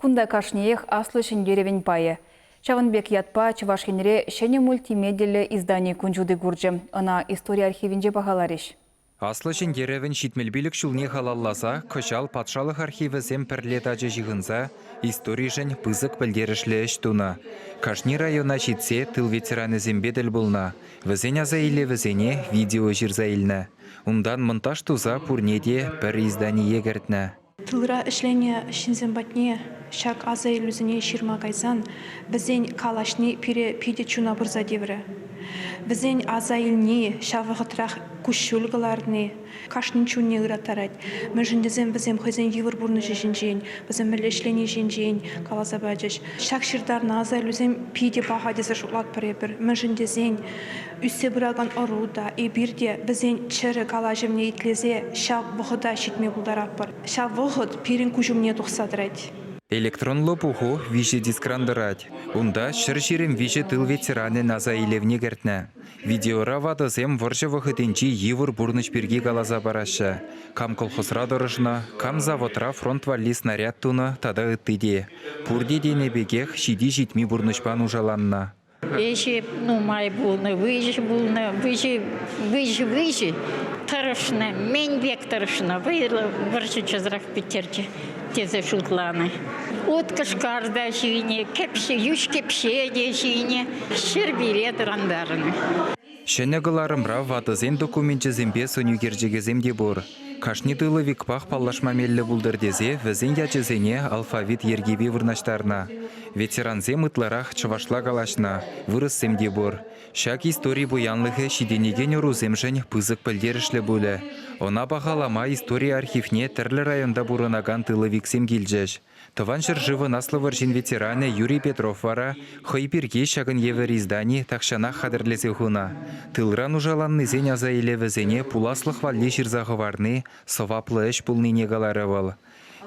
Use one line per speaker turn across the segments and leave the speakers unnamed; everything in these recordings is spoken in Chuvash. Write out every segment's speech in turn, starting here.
Кунта кашниех Аслӑ Ҫӗнтерӗвӗн пайӗ. Ҫавӑн пек ятпа Чӑваш Енре ҫӗнӗ мультимедиллӗ издани кун ҫути курчӗ. Ӑна истори архивӗнче пахаларӗҫ.
Аслӑ Ҫӗнтерӗвӗн 75 ҫулне халалласа кӑҫал патшалӑх архивӗсем пӗрле тачӑ ҫыхӑнса историшӗн пысӑк пӗлтерӗшлӗ ӗҫ тунӑ. Кашни района ҫитсе тыл ветеранӗсемпе тӗл пулнӑ, вӗсен аса илӗвӗсене видео ҫырса илнӗ. Унтан монтаж туса пурне те пӗр издание кӗртнӗ.
Тылра ӗҫленӗ ҫынсем патне ҫак аса илӳсене ҫырма кайсан вӗсен калаҫни пире питӗ чуна пырса тиврӗ. Вӗсен аса илни, ҫав вӑхӑтрах куҫҫуль кӑларни кашнин чунне ыраттарать. Мӗншӗн тесен вӗсем хӑйсен йывӑр пурнӑҫӗ ҫинчен, вӗсем мӗнле ӗҫлени ҫинчен каласа пачӗҫ. Ҫак ҫыртарнӑ аса илӳсем питӗ паха тесе шутлатпӑр эпир. Мӗншӗн тесен Ӳссе пыракан ӑру та, эпир те вӗсен чӗрӗ калаҫӑвне итлесе ҫав вӑхӑта ҫитме пултаратпӑр. Ҫав вӑхӑт пирӗн куҫ умне тухса тӑрать.
Электронлӑ пуху виҫӗ дискран тӑрать. Унта 123 тыл ветеранӗн аса илӗвне кӗртнӗ. Видеора ватӑсем вӑрҫӑ вӑхӑтӗнчи йывӑр пурнӑҫ пирки каласа параҫҫӗ. Кам колхозра тӑрӑшнӑ, кам заводра фронт валли снаряд тунӑ тата ытти те. Пурте тенӗ пекех ҫити-ҫитми пурнӑҫпа нушаланнӑ.
Ӗҫӗ нумай пулнӑ, выҫӑ пулнӑ, выҫӑ, выҫӑ, выҫӑ. Тӑрӑшнӑ, мӗн пек тӑрӑшнӑ, вӑйлӑ вӑрҫӑ часрах пӗттерчӗ тесе шутланӑ. Ут кӑшкар та ҫинӗ, кӗпҫе, йӳҫ кӗпҫе те ҫинӗ, ҫӗрпӳре тӑрантарнӑ.
Ҫӗнӗ кӑларӑмра ватӑсен докуменчӗсемпе сӑнӳкерчӗкӗсем те пур. Кашни тыловикпах паллашма меллӗ пултӑр тесе вӗсен ячӗсене алфавит йӗркипе вырнаҫтарнӑ. Ветерансем ытларах чӑвашла калаҫнӑ, вырӑссем те пур. Ҫак истори пуянлӑхӗ ҫитӗнекен ӑрусемшӗн пысӑк пӗлтерӗшлӗ пулӗ. Ӑна пахалама истори архивне тӗрлӗ районта пурӑнакан тыловиксем килчӗҫ. Тӑван ҫӗршывӑн Аслӑ вӑрҫин ветеранӗ Юрий Петров вара хӑй пирки ҫакӑн евӗр издани тахҫанах хатӗрлесе хунӑ. Тылра нушаланнисен аса илӗвӗсене пуласлӑх валли ҫырса хӑварни сӑваплӑ ӗҫ пулнине каларӗ вӑл.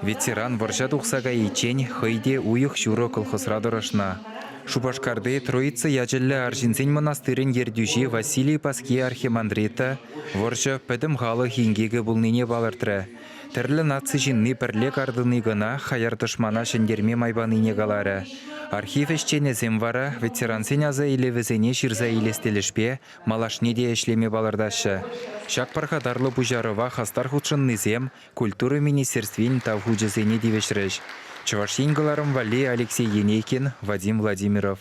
Ветеран вӑрҫа тухса кайиччен хӑй те уйӑх ҫурӑ колхозра тӑрӑшнӑ. Шупашкарти Троица ячӗллӗ арҫынсен мӑнастирӗн ертӳҫи Василий Паски архимандрита вӑрҫӑ пӗтӗм халӑх инкекӗ пулнине палӑртрӗ. Тӗрлӗ наци ҫынни пӗрле картӑнни кӑна хаяр тӑшмана ҫӗнтерме май панине каларӗ. Архив ӗҫченӗсем вара ветерансен аса илӗвӗсене ҫырса илес тӗлӗшпе малашне те ӗҫлеме палӑртаҫҫӗ. Ҫак пархатарлӑ пуҫарӑва хастар хутшӑннисем Культура министерствин Тав хучӗсене тивӗҫрӗҫ. Чӑваш Ен кӑларӑм валли Алексей Енейкин, Вадим Владимиров.